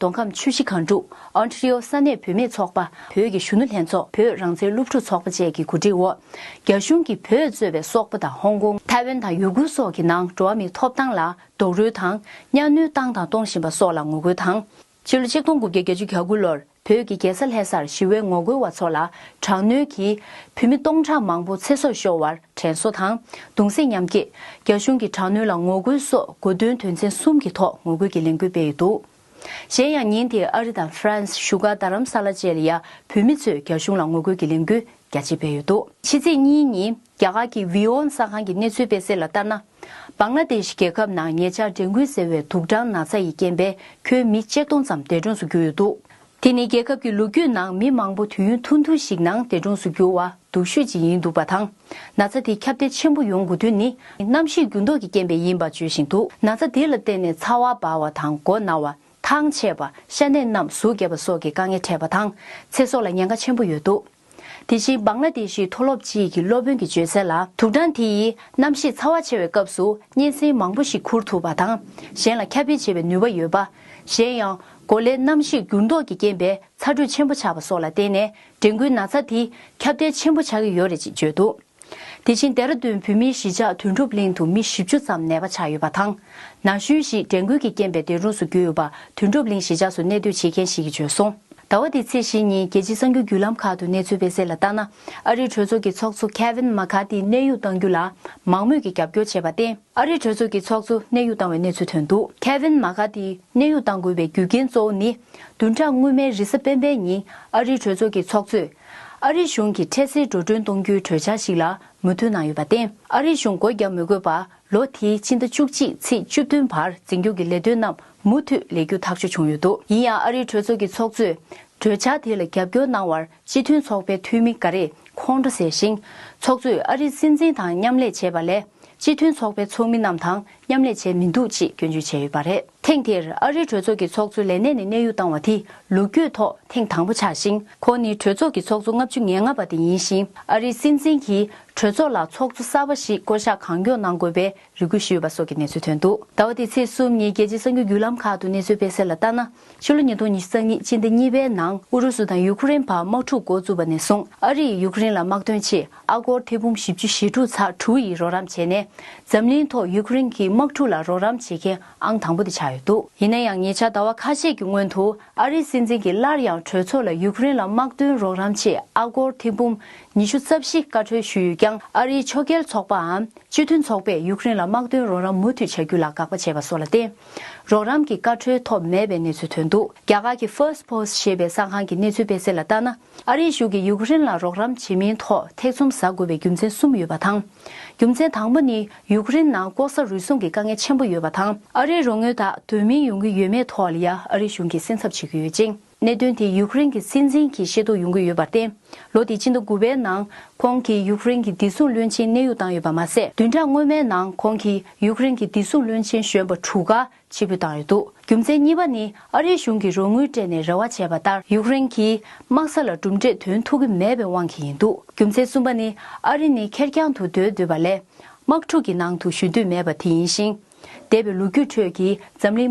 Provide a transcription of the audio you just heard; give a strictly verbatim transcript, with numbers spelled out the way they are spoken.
མདོ་ཁམས་ཆུ་བཞི་སྒང་དྲུག་ཨོན་ཊ་རི་ཡོ་ས་གནས་བུད་མེད་ཚོགས་པ། བོད་ཀྱི་གཞོན་ནུ་ལྷན་ཚོགས། བོད་རང་བཙན་སློབ་ཕྲུག་ཚོགས་པ་བཅས་ཀྱི་གོ་སྒྲིག་འོག་རྒྱ་གཞུང་གིས་བོད་གཙོས་པའི་སོག་པོ་དང་ཧོང་ཀོང་། ཐའེ་ཝན་དང་ཡུ་གུར་སོགས་ཀྱི་ནང་འགྲོ་བ་མིའི་ཐོབ་ཐང་ལ་རྡོག་རོལ་དང་གཉའ་གནོན་བཏང་དང་གཏོང་བཞིན་པ་སོགས་ལ་ངོ་རྒོལ་དང་། ཕྱི་ལོ་ཆིག་སྟོང་དགུ་བརྒྱ་བརྒྱད་ཅུ་གྱ་དགུ་ལོར་བོད་ཀྱི་རྒྱལ་ས་ལྷ་སར་ཞི་བའི་ངོ་རྒོལ་བ་ཚོ་ལ་དྲག་གནོན་གྱིས་བོད་མི་སྟོང་ཕྲག་མང་པོ་ཚེ་སྲོག་ཤོར་བར་དྲན་གསོ་དང་། གདུང་སེམས་མཉམ་སྐྱེད། རྒྱ་གཞུང་གི་དྲག་གནོན་ལ་ངོ་རྒོལ་སོགས་གོ་དོན་དོན་ཚན་གསུམ་གྱི་ཐོག་ངོ་རྒོལ་གྱི་ལས་འགུལ་སྤེལ་ཡོད་འདུག་གཞན་ཡང་ཉིན་དེར་ཨ་རི་དང་ཧྥ་རན་སི། བཞུགས་སྒར་རྡ་རམ་ས་ལ་བཅས་ལ་ཡང་བོད་མི་ཚོས་རྒྱ་གཞུང་ལ་ངོ་རྒོལ་གྱི་ལས་འགུལ་རྒྱ་ཆེ་སྤེལ་ཡོད་འདུག་ཕྱི་ཚེས་གཉིས་ཉིན་རྒྱ་གར་གྱི་ཝི་ཨོན་གསར་ཁང་གི་གནས་ཚུལ་སྤེལ་གསལ་ལ་ལྟར་ན། བང་ལ་དེ་ཤི་རྒྱལ་ཁབ་ནང་ཉེ་ཆར་ཌེང་གུ་ཟེར་བའི་དུག་སྦྲང་ན་ཚ་ཡིས་རྐྱེན་པས་ཁྱོན་མི་ཆིག་སྟོང་ཙམ་འདས་གྲོངས་སུ་གྱུར་ཡོད་འདུག་དེ་ནི་རྒྱལ་ཁབ་ཀྱི་ལོ་རྒྱུས་ནང་མི་མང་པོ་དུས་ཡུན་ཐུང་ཐུང་ཞིག་ནང་འདས་གྲོངས་སུ་གྱུར་བ་སྡུག་ཤོས་ཅིག་ཡིན་འདུག་པ་དང་། ན་ཚ་དེ་ཁྱབ་གདལ་ཆེན་པོ་ཡོང་དགོས་དོན་ནི་གནམ་གཤིས་འགྱུར་ལྡོག་གི་རྐྱེན་པས་ཡིན་པ་བརྗོད་བཞིན་འདུག་ན་ཚ་དེ་ལ་བརྟེན་ནས་ཚ་བ་འབར་བ་དང་མགོ་ན་བ། ཐང་ཆད་པ། ཤ་གནད་རྣམས་ཟུག་བརྒྱབ་པ་སོགས་ཀྱི་དཀའ་ངལ་འཕྲད་པ་དང་། ཚེ་སྲོག་ལ་ཉེན་ཁ་ཆེན་པོ་ཡོད་འདུག་དེ་བཞིན་བང་ལ་དེ་ཤིའི་མཐོ་སློབ་ཅིག་གི་སློབ་དཔོན་གྱིས་བརྗོད་གསལ་ལ། དུག་སྦྲང་དེ་ཡིས་གནམ་གཤིས་ཚ་བ་ཆེ་བའི་སྐབས་སུ་གཉན་སྲིན་མང་པོ་ཞིག་ཁུར་ཐུབ་པ་དང་། གཞན་ལ་ཁྱབ་སྤེལ་བྱེད་པའི་ནུས་པ་ཡོད་པ། གཞན་ཡང་། གོ་ལའི་གནམ་གཤིས་འགྱུར་ལྡོག་གི་རྐྱེན་པས་ཚ་དྲོད་ཆེན་པོ་ཆགས་པ་སོགས་ལ་བརྟེན་ནས་ཌེང་གུའི་ན་ཚ་དེ་ཁྱབ་གདལ་ཆེན་པོ་ཆགས་ཀྱི་ཡོད་རེད་ཅེས་བརྗོད་འདུག་དེ་བཞིན་ལྡེ་ར་ལྡུན་བོད་མིའི་གཞིས་ཆགས་དོན་གྲུབ་གླིང་དུ་མི་བཞི་བཅུ་ཙམ་ནད་པ་ཆགས་ཡོད་པ་དང་། ན་གཞོན་ཞིག་ཌེང་གུ་གི་རྐྱེན་པས་འདས་གྲོངས་སུ་གྱུར་ཡོད་པ་དོན་གྲུབ་གླིང་གཞིས་ཆགས་སུ་གནས་སྡོད་བྱེད་མཁན་ཞིག་གིས་བརྗོད་སོང་། ཟླ་བ་འདིའི་ཚེས་བཞི་ཉིན་རྒྱལ་སྤྱིའི་གསར་འགྱུར་བརྒྱུད་ལམ་ཁག་ཏུ་གནས་ཚུལ་སྤེལ་གསལ་ལ་ལྟར་ན། ཨ་རིའི་གྲོས་ཚོགས་ཀྱི་ཚོགས་གཙོ་ཁེ་ཝིན་མ་ཁ་ཏི་གནད་གཡོག་གཏང་རྒྱུ་ལ་མང་མོས་ཀྱིས་རྒྱབ་སྐྱོར་བྱས་པར་བརྟེན། ཨ་རིའི་གྲོས་ཚོགས་ཀྱི་ཚོགས་གཙོ་གནད་གཡོག་བཏང་བའི་གནས་ཚུལ་ཐོན་འདུག་ཁེ་ཝིན་མ་ཁ་ཏི་གནད་གཡོག་གཏང་དགོས་པའི་རྒྱུ་རྐྱེན་གཙོ་བོ་ནི། བདུན་ཕྲག་སྔོན་མའི་རེས་གཟའ་སྤེན་པའི་ཉིན་ཨ་རིའི་གྲོས་ཚོགས་ཀྱི་ཚོགས་གཙོས། ཨ་རིའི་གཞུང་གི་འཕྲལ་སེལ་འགྲོ་གྲོན་གཏོང་རྒྱུའི་གྲོས་འཆར་ཞིག་ལ་མོས་མཐུན་གནང་ཡོད་པར་བརྟེན། ཨ་རིའི་གཞུང་སྒོ་བརྒྱབ་མི་དགོས་པར་ལོ་དེའི་ཕྱི་ཟླ་བཅུ་གཅིག་ཚེས་བཅུ་བདུན་བར་འཛིན་སྐྱོང་གི་ལས་དོན་རྣམས་མུ་མཐུད་ལས་རྒྱུ་ཐག་གཅོད་བྱུང་ཡོད་འདུག་ཡིན་ཡང་ཨ་རིའི་གྲོས་ཚོགས་ཀྱི་ཚོགས་གཙོས་གྲོས་འཆར་དེ་ལ་རྒྱབ་སྐྱོར་གནང་བར་སྤྱི་མཐུན་ཚོགས་པའི་འཐུས་མི་འགའ་རེས་ཁོང་ཁྲོ་ཟ་ཞིང་། ཚོགས་གཙོས་ཨ་རིའི་སྲིད་འཛིན་དང་མཉམ་ལས་བྱས་པ་ལས་སྤྱི་མཐུན་ཚོགས་པའི་ཚོགས་མི་རྣམས་དང་མཉམ་ལས་བྱས་མི་འདུག་ཅེས་སྐྱོན་བརྗོད་བྱས་ཡོད་པ་རེད། ཐེངས་དེར་ཨ་རིའི་གྲོས་ཚོགས་ཀྱི་ཚོགས་གཙོ་ལས་གནས་ནས་གནད་དབྱུག་བཏང་བ་དེ་ལོ་རྒྱུས་ཐོག་ཐེངས་དང་པོ་ཆགས་ཤིང་། ཁོང་ནི་གྲོས་ཚོགས་ཀྱི་ཚོགས་གཙོ་ལྔ་བཅུ་ང་ལྔ་པ་དེ་ཡིན་ཞིང་། ཨ་རིའི་སྲིད་འཛིན་གྱིས་གྲོས་ཚོགས་ལ་ཚོགས་གཙོ་གསར་པ་ཞིག་བསྐོ་གཞག་གང་མགྱོགས་གནང་དགོས་པའི་རེ་སྐུལ་ཞུས་པ་སོགས་ཀྱི་གནས་ཚུལ་ཐོན་འདུག་ཟླ་བ་འདིའི་ཚེས་གསུམ་ཉིན་རྒྱལ་སྤྱིའི་གསར་འགྱུར་བརྒྱུད་ལམ་ཁག་ཏུ་གནས་ཚུལ་སྤེལ་གསལ་ལ་ལྟར་ན། ཕྱི་ལོ་ཉིས་སྟོང་ཉི་ཤུ་རྩ་གཉིས་སྤྱི་ཟླ་གཉིས་པའི་ནང་ཨུ་རུ་སུ་དང་ཡུ་ཁུ་རེན་བར་དམག་འཁྲུག་འགོ་བཙུགས་པ་ནས་བཟུང་། ཨ་རིས་ཡུ་ཁུ་རེན་ལ་དམག་དོན་ཆེད་ཨ་སྒོར་ཐེར་འབུམ་བཞི་བཅུ་ཞེ་དྲུག་ཚེག་དྲུག་ཡི་རོགས་རམ་བྱས་ནས། འཛམ་གླིང་ཐོག་ཡུ་ཁུ་རེན་གྱི་དམག་འཁྲུག་ལ་རོགས་རམ་བྱེད་མཁན་ཨང་དང་པོ་དེ་ཆགས་ཡོད་འདུག་ཡིན་ན་ཡང་། ཉེ་ཆར་ཟླ་བ་ཁ་ཤས་ཀྱི་སྔོན་དུ་ཨ་རིའི་སྲིད་འཛིན་གྱིས་སླར་ཡང་གྲོས་ཚོགས་ལ་ཡུ་ཁུ་རེན་ལ་དམག་དོན་རོགས་རམ་ཆེད་ཨ་སྒོར་ཐེར་འབུམ་ཉི་ཤུ་རྩ་བཞི་བཀའ་འཁྲོལ་ཞུས་ཡོད་ཀྱང་། ཨ་རིའི་ཕྱོགས་འགལ་ཚོགས་པའམ་སྤྱི་མཐུན་ཚོགས་པས་ཡུ་ཁུ་རེན་ལ་དམག་དོན་རོགས་རམ་མུ་མཐུད་བྱ་རྒྱུ་ལ་དགག་པ་བྱས་པ་སོགས་ལ་བརྟེན། རོགས་རམ་གྱི་བཀའ་འཁྲོལ་ཐོབ་མེད་པའི་གནས་ཚུལ་ཐོན་འདུག་རྒྱ་གར་གྱི་First Post ཞེས་པའི་གསར་ཁང་གི་གནས་ཚུལ་སྤེལ་གསལ་ལ་ལྟར་ན། ཨ་རིའི་གཞུང་གིས་ཡུ་ཁུ་རེན་ལ་རོགས་རམ་བྱེད་མིན་ཐོག་ཐེ་ཚོམ་ཟ་དགོས་པའི་རྒྱུ་མཚན་གསུམ་ཡོད་པ་དང་། རྒྱུ་མཚན་དང་པོ་ནི་ཡུ་ཁུ་རེན་ནང་ལྐོག་ཟ་རུལ་སུངས་ཀྱི་དཀའ་ངལ་ཆེན་པོ་ཡོད་པ་དང་། ཨ་རིའི་རོགས་དངུལ་དག་དོན་སྨིན་ཡོང་གི་ཡོད་མེད་ཐོག་ལ་ཡང་ཨ་རིའི་གཞུང་གིས་སེམས་འཚབ་བྱེད་ཀྱི་ཡོད་ཅིང་། གནད་དོན་དེ་ཡུ་ཁུ་རེན་གྱི་སྲིད་འཛིན་གྱིས་ཤེས་རྟོགས་ཡོང་གི་ཡོད་པར་བརྟེན། ལོ་འདིའི་ཕྱི་ཟླ་དགུ་པའི་ནང་ཁོང་གིས་ཡུ་ཁུ་རེན་གྱི་བདེ་སྲུང་བློན་ཆེན་གནད་དབྱུག་བཏང་ཡོད་པ་མ་ཟད། བདུན་ཕྲག་སྔོན་མའི་ནང་ཁོང་གིས་ཡུ་ཁུ་རེན་གྱི་བདེ་སྲུང་བློན་ཆེན་གཞོན་པ་དྲུག་ག་ཕྱིར་འབུད་བཏང་ཡོད་འདུག་རྒྱུ་མཚན་གཉིས་པ་ནི། ཨ་རིའི་གཞུང་གིས་རོགས་དངུལ་སྤྲད་ནས་རེ་བ་བྱས་པ་ལྟར་ཡུ་ཁུ་རེན་གྱིས་དམག་ས་ལ་གྲུབ་འབྲས་ཐོན་ཐུབ་ཀྱི་མེད་པའི་དབང་གིས་ཡིན་འདུག་རྒྱུ་མཚན་གསུམ་པ་ནི། ཨ་རི་ནི་ཁེར་རྐྱང་དུ་སྡོད་འདོད་པ་ལས། དམག་འཁྲུག་གི་ནང་དུ་ཞུགས་འདོད་མེད་པ་དེ་ཡིན་ཞིང་། འདས་པའི་ལོ་རྒྱུས་ཁྲོད་ཀྱི་འཛམ་གླིང་